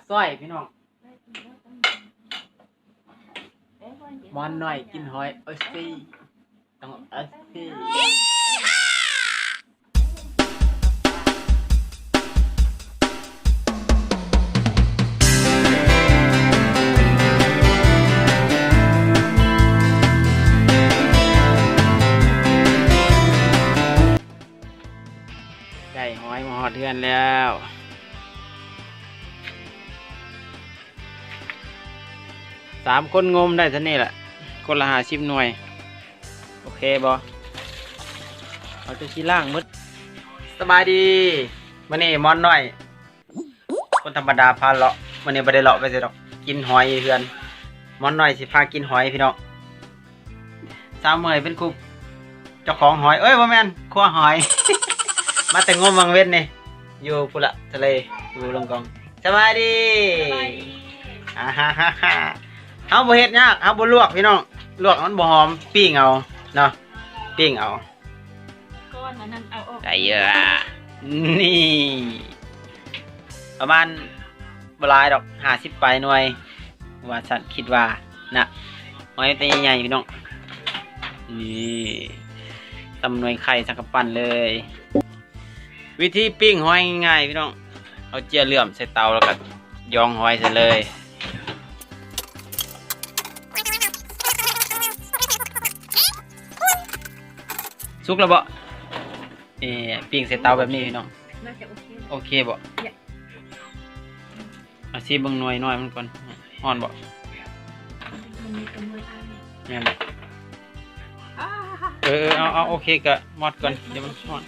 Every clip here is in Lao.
ຊອຍພີ່ນ້ອງ ໝອນນ້ອຍກິນຫອຍ ໂອ້ຍ ຊິ ຕ້ອງ ໂອ້ຍ ຊິ ໄດ້ຫອຍມາຮອດເຮືອນແລ້ວ. ສາມຄົນງົມໄດ້ເທົ່ານີ້ແຫຼະ ຄົນລະຫ້າສິບໜ່ວຍ ໂອເຄບໍ່? ເຮົາຈະຊິລ້າງໝົດ. ສະບາຍດີ ມື້ນີ້ໝອນນ້ອຍ ຄົນທຳມະດາພາເລາະ ມື້ນີ້ບໍ່ໄດ້ເລາະໄປໃສດອກ ກິນຫອຍຢູ່ເຮືອນ. ໝອນນ້ອຍຊິພາກິນຫອຍພີ່ນ້ອງ. ສາວເໝີຍເປັນຜູ້ເຈົ້າຂອງຫອຍ ເອີຍ ບໍ່ແມ່ນ ຄົວຫອຍ ມາແຕ່ງົມຫວ່າງເວັນນີ້ ຢູ່ພຸ້ນລະ ທະເລ ຢູ່ລົງກອງ. ສະບາຍດີ ສະບາຍດີ ອາຮາຮາຮາ ເຮົາບໍ່ເຮັດຍາກ ເຮົາບໍ່ລວກພີ່ນ້ອງ ລວກມັນບໍ່ຫອມ ປີ້ງເອົາເນາະ ປີ້ງເອົາ ກ້ອນອັນນັ້ນເອົາອອກ ໄດ້ເອີ ນີ້ ປະມານ ບໍ່ຫຼາຍດອກ ຫ້າສິບປາຍໜ່ວຍ ວ່າຊັ້ນ ຄິດວ່ານະ ຫອຍແຕ່ໃຫຍ່ໆ ພີ່ນ້ອງ. ນີ້ ຕຳໜ່ວຍໄຂ່ສັງກະປັ້ນເລີຍ. ວິທີປີ້ງຫອຍງ່າຍໆ ພີ່ນ້ອງ ເອົາເຈ້ຍເຫຼື້ອມໃສ່ເຕົາ ແລ້ວກໍຢອງຫອຍໃສ່ເລີຍ. ສຸກແລ້ວບໍ່? ເອີ ປີ້ງໃສ່ເຕົາແບບນີ້ພີ່ນ້ອງ ໜ້າຈະໂອເຄ ໂອເຄບໍ່? ເອີ ອາ ຊີມເບິ່ງໜ່ວຍນ້ອຍມັນກ່ອນ ຮ້ອນບໍ່? ມັນມີແຕ່ໜ່ວຍອ້າຍ ແມ່ນບໍ່? ເອີ ເອີ ເອົາ ເອົາ ໂອເຄ ກະໝົດກ່ອນ ດຽວມັນຮ້ອນ.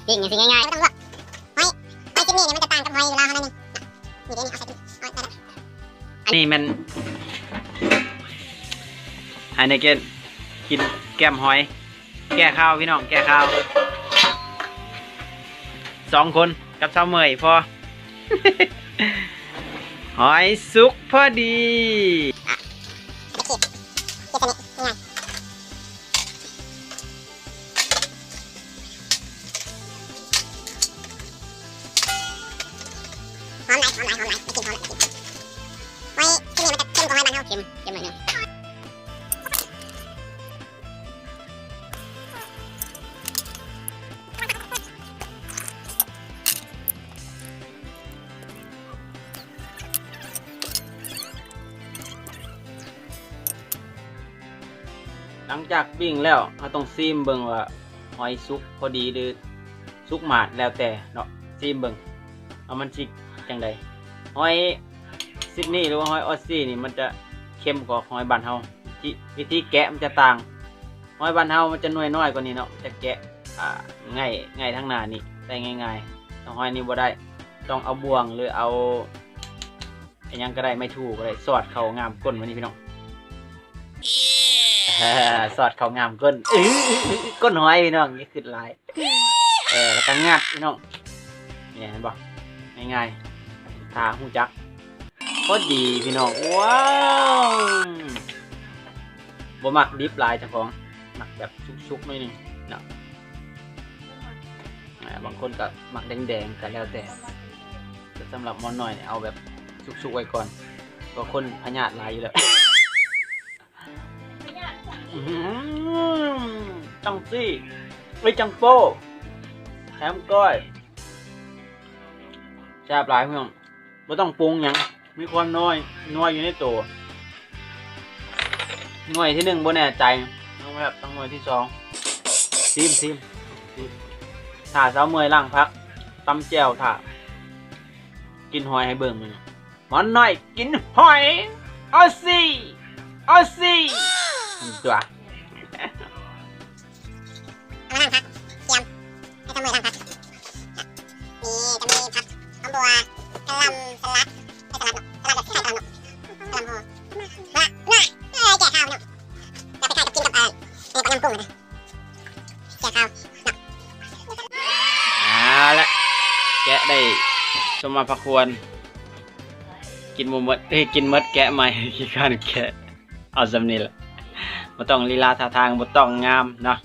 ປີ້ງຈັ່ງຊີ້ງ່າຍໆ ບໍ່ຕ້ອງລວກ ຫອຍ ຫອຍຊະນິດນີ້ມັນຈະຕ່າງກັບຫອຍລາວເຮົາໜ້ອຍໜຶ່ງ ນີ້ເດ້ ນີ້ເອົາໃສ່ນີ້ ເອົາໄດ້ລະ. ອັນນີ້ແມ່ນ Heineken ກິນແກ້ມຫອຍ ແກ້ຄາວພີ່ນ້ອງ ແກ້ຄາວ ສອງຄົນກັບສາວເໝີຍພໍ ຫອຍສຸກພໍດີ. ຫອມຫຼາຍ ຫອມຫຼາຍ ຫອມຫຼາຍ ໄດ້ກິ່ນຫອມລະ ໄດ້ກິ່ນຫອມລະ. ຫອຍທີ່ນີ້ມັນຈະເຄັມກວ່າຫອຍບ້ານເຮົາ ເຄັມ ເຄັມໜ້ອຍໜຶ່ງ. ຫຼັງຈາກປີ້ງແລ້ວ ເຮົາຕ້ອງຊີມເບິ່ງວ່າຫອຍສຸກພໍດີ ຫຼື ສຸກໝາດ ແລ້ວແຕ່ເນາະ ຊີມເບິ່ງວ່າມັນຊິຈັ່ງໃດ. ຫອຍຊິດນີ ຫຼືວ່າຫອຍອອດຊີນີ້ ມັນຈະເຄັມກວ່າຫອຍບ້ານເຮົາ ວິທີ ວິທີແກະມັນຈະຕ່າງ. ຫອຍບ້ານເຮົາມັນຈະໜ່ວຍນ້ອຍກວ່ານີ້ເນາະ ຈະແກະ ອ່າ ງ່າຍ ງ່າຍທາງໜ້ານີ້ໄດ້ງ່າຍໆ ແຕ່ຫອຍນີ້ບໍ່ໄດ້ ຕ້ອງເອົາບ່ວງ ຫຼືເອົາ ອີຫຍັງກໍໄດ້ ໄມ້ຖູກໍໄດ້ ສອດເຂົ້າງ່າມກົ້ນມັນນີ້ພີ່ນ້ອງ ສອດເຂົ້າງ່າມກົ້ນ ກົ້ນຫອຍພີ່ນ້ອງ ຢ່າຄິດຫຼາຍ ເອີ ແລ້ວກໍງັດພີ່ນ້ອງ ນີ້ເຫັນບໍ່ ງ່າຍໆ ຖ້າຮູ້ຈັກ ພໍດີພີ່ນ້ອງ. ວ້າວ ບໍ່ມັກດິບຫຼາຍເຈົ້າຂອງ ມັກແບບສຸກໆໜ້ອຍໜຶ່ງເນາະ. ອ່າ ບາງຄົນກໍມັກແດງໆ ກໍແລ້ວແຕ່ ແຕ່ສຳລັບໝໍນ້ອຍນີ້ ເອົາແບບສຸກໆໄວ້ກ່ອນ ເພາະຄົນພະຍາດຫຼາຍຢູ່ແລ້ວ. ອືມ ຈັ່ງຊີ້ ເອີຍ ຈັ່ງໂປ້ ແຖມກ້ອຍ ແຊບຫຼາຍພີ່ນ້ອງ. ບໍ່ຕ້ອງປຸງຫຍັງ ມີຄວາມນວຍ ນວຍຢູ່ໃນໂຕ. ໜ່ວຍທີໜຶ່ງບໍ່ແນ່ໃຈ ຕ້ອງແບບ ຕ້ອງໜ່ວຍທີສອງ. ຊີມ ຊີມ ຊີມ. ຖ້າສາວເມື່ອຍລ້າງຜັກ ຕຳແຈ່ວ ຖ້າກິນຫອຍໃຫ້ເບິ່ງມື້ນີ້. ໝໍນ້ອຍກິນຫອຍ ໂອຊີ ໂອຊີ ຕົວະ. ເອົາມາລ້າງຜັກ ກຽມ ໃຫ້ສາວເມື່ອຍລ້າງຜັກ. ນີ້ຈະມີຜັກຫອມບົວ ກະຫຼ່ຳ ສະຫຼັດ ໃຫ້ສະຫຼັດເນາະ ສະຫຼັດແບບໄທສະຫຼັດເນາະ ກະຫຼ່ຳຫໍ່ ລະ ລະ ເອີຍ ແກ່ຄາວເນາະ ແບບຄ້າຍໆກັບກິນກັບ ເອີ ແກງປາຍຳກຸ້ງນະ ແກ່ຄາວເນາະ. ເອົາລະ ແກະໄດ້ສົມມາພະຄວນ ກິນບໍ່ໝົດ ເອີຍ ກິນໝົດແກະໃໝ່ ຂີ້ຄ້ານແກະ. ເອົາສ່ຳນີ້ແຫຼະ ບໍ່ຕ້ອງລີລາທ່າທາງ ບໍ່ຕ້ອງງາມເນາະ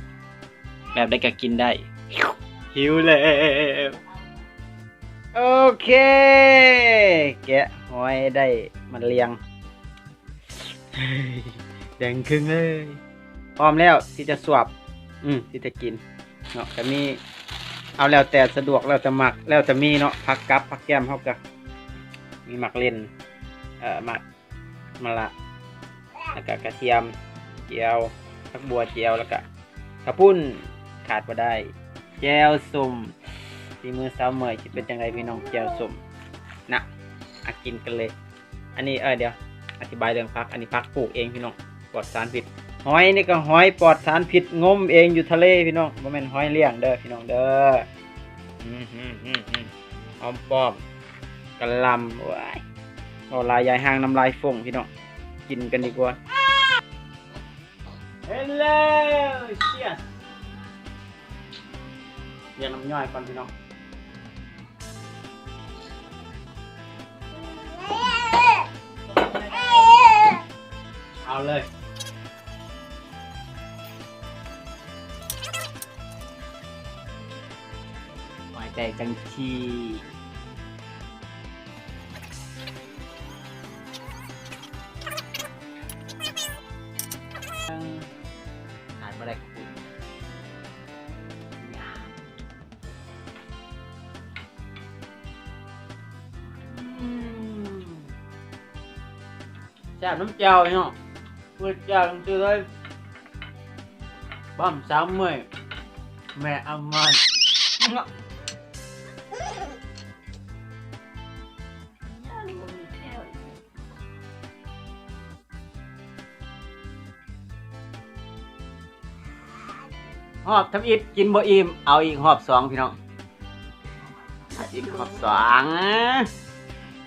ແບບໃດກໍກິນໄດ້. ຫິວແລ້ວ. ໂອເຄ ແກະຫອຍໄດ້ມາລ້ຽງ ແດງເຄິ່ງເລີຍ. ພ້ອມແລ້ວທີ່ຈະສວບ ອືມ ທີ່ຈະກິນເນາະ. ກະມີ ເອົາແລ້ວແຕ່ສະດວກ ແລ້ວແຕ່ມັກ ແລ້ວແຕ່ມີເນາະ. ຜັກກັບຜັກແກ້ມເຮົາກະມີໝາກເລັ່ນ ເອີ ໝາກ ມະລະ ແລ້ວກະກະທຽມ ແຈ່ວ ຜັກບົ່ວແຈ່ວ ແລ້ວກະເຂົ້າປຸ້ນ ຂາດບໍ່ໄດ້ ແຈ່ວສົ້ມ ຝີມືສາວເໝີຍ ຊິເປັນຈັ່ງໃດພີ່ນ້ອງ ແຈ່ວສົ້ມນະ. ອາ ກິນກັນເລີຍ. ອັນນີ້ ເອີ ດຽວ ອະທິບາຍເລື່ອງຜັກ. ອັນນີ້ຜັກປູກເອງພີ່ນ້ອງ ປອດສານພິດ. ຫອຍນີ້ກະຫອຍປອດສານພິດ ງົມເອງຢູ່ທະເລພີ່ນ້ອງ ບໍ່ແມ່ນຫອຍລ້ຽງເດີພີ່ນ້ອງເດີ. ອືມ ຫອມປ້ອມ ກະຫຼ່ຳ ໂອ້ຍ ເວົ້າຫຼາຍຢາຍຮ່າງ ນ້ຳລາຍຟົ້ງພີ່ນ້ອງ. ກິນກັນດີກວ່າ. Hello Cheers ລ້ຽງນ້ຳຍ່ອຍກ່ອນພີ່ນ້ອງ. ເອົາເລີຍ ໄວ້ໃຈຈັ່ງຊີ້. ຂາດບໍ່ໄດ້ ອືມ ແຊບນຳແຈ່ວເນາະ ເປີດແຈ່ວຈັ່ງຊີ້ເລີຍ. ປ້ອມສາວເໝີຍ ແມ່ອາມານ. ຮອບທຳອິດກິນບໍ່ອີ່ມ ເອົາອີກຮອບສອງພີ່ນ້ອງ ອີກຮອບສອງ.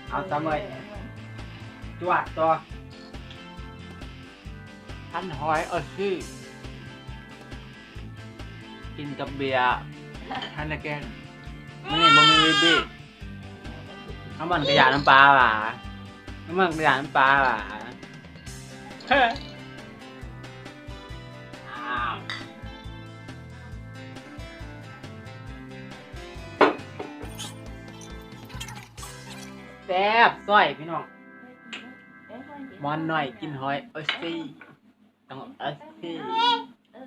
ເອົາ ສາວເໝີຍ ຈວດຕໍ່. ພັນຫອຍ ໂອຊິ ກິນກັບເບຍ ໄຮເນເກັນ. ມື້ນີ້ບໍ່ມີວີບີ ເອົາມັນກະຢາກນ້ຳປາຫວາ ເອົາມັນກະຢາກນ້ຳປາຫວາ. ແຊບ ຊ່ອຍພີ່ນ້ອງ ໝອນໜ້ອຍກິນຫອຍ ໂອຊິ ຕ້ອງ ໂອຊິ ເອີ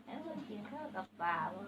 ໃຫ້ເພິ່ນກິນເຂົ້າກັບປາບໍ່?